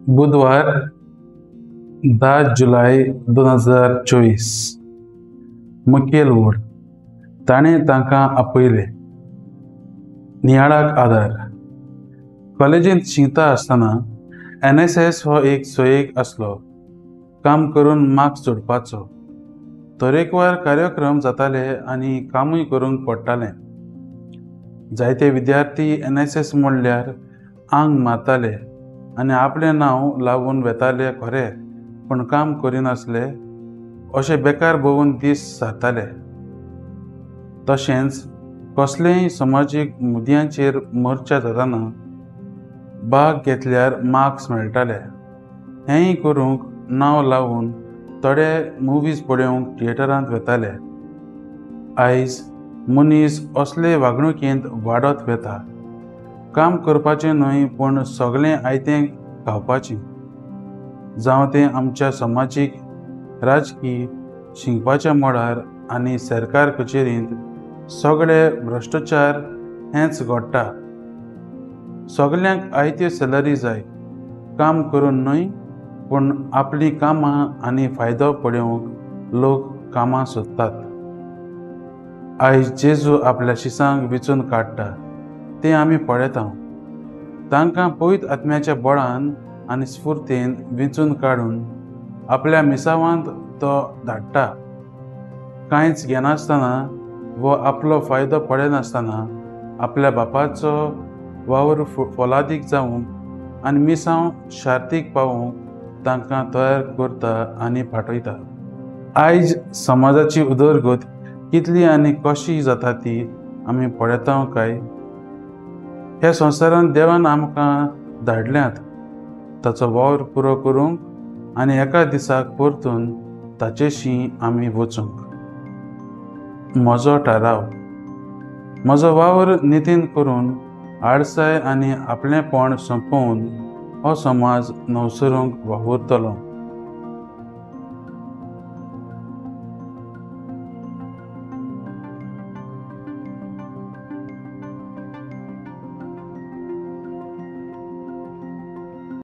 बुधवार 10 जुलय 2024. मुखेल वोड ताणें तांकां आपयले. नियाळाक आदार. कॉलेजींत शिकता आसतना NSS हो एक सोयेक आसलो, काम करून मार्क्स जोडपाचो. तरेकवार कार्यक्रम जाताले आनी कामूय करूंक पडटालें. जायते विद्यार्थी NSS म्हणल्यार आंग मारताले आनी आपलें नांव लावून वेताले खरें, पूण काम करिनासले. अशें बेकार भोंवून दीस सारताले. तशेंच कसलेय समाजीक मुद्द्यांचेर मोर्चा जाताना भाग घेतल्यार मार्क्स मेळटाले. हेंय करूंक नांव लावून थोडे मुवीज पळोवंक थिएटरांत वेताले. आयज मनीस असले वागणुकेंत वाडत वेता. काम करपाचें न्हय, पूण सगळें आयतें खावपाचें. जावं तें आमच्या समाजीक, राजकी, शिकपाच्या मळार आनी सरकार कचेरींत सगळे भ्रश्टाचार हेंच घडटा. सगल्यांक आयत्यो सॅलरी जाय, काम करून न्हय, पूण आपलीं कामां आनी फायदो पळोवंक लोक कामां सोदतात. आयज जेजू आपल्या शिसांक विचून काडटा तें आमी पळयता. तांकां पवित्र आत्म्याच्या बळान आनी स्फुर्तीन विंचून काडून आपल्या मिसावांत तो धाडटा. कांयच घेनासतना वो आपलो फायदो पळयनासतना आपल्या बापाचो वावर फोलादीक जावंक आनी मिसांव शार्तीक पावोवंक तांकां तयार करता आनी पाठयता. आयज समाजाची उदरगत कितली आनी कशी जाता ती आमी पळयता काय? ह्या संवसारांत देवान आमकां धाडल्यात ताचो वावर पुरो करूंक आनी एका दिसाक परतून ताचेशी आमी वचूंक. म्हजो थाराव. म्हजो वावर नितीन करून आडसाय आनी आपलेंपण सोंपोवन हो समाज नवसरूंक वावुरतलो.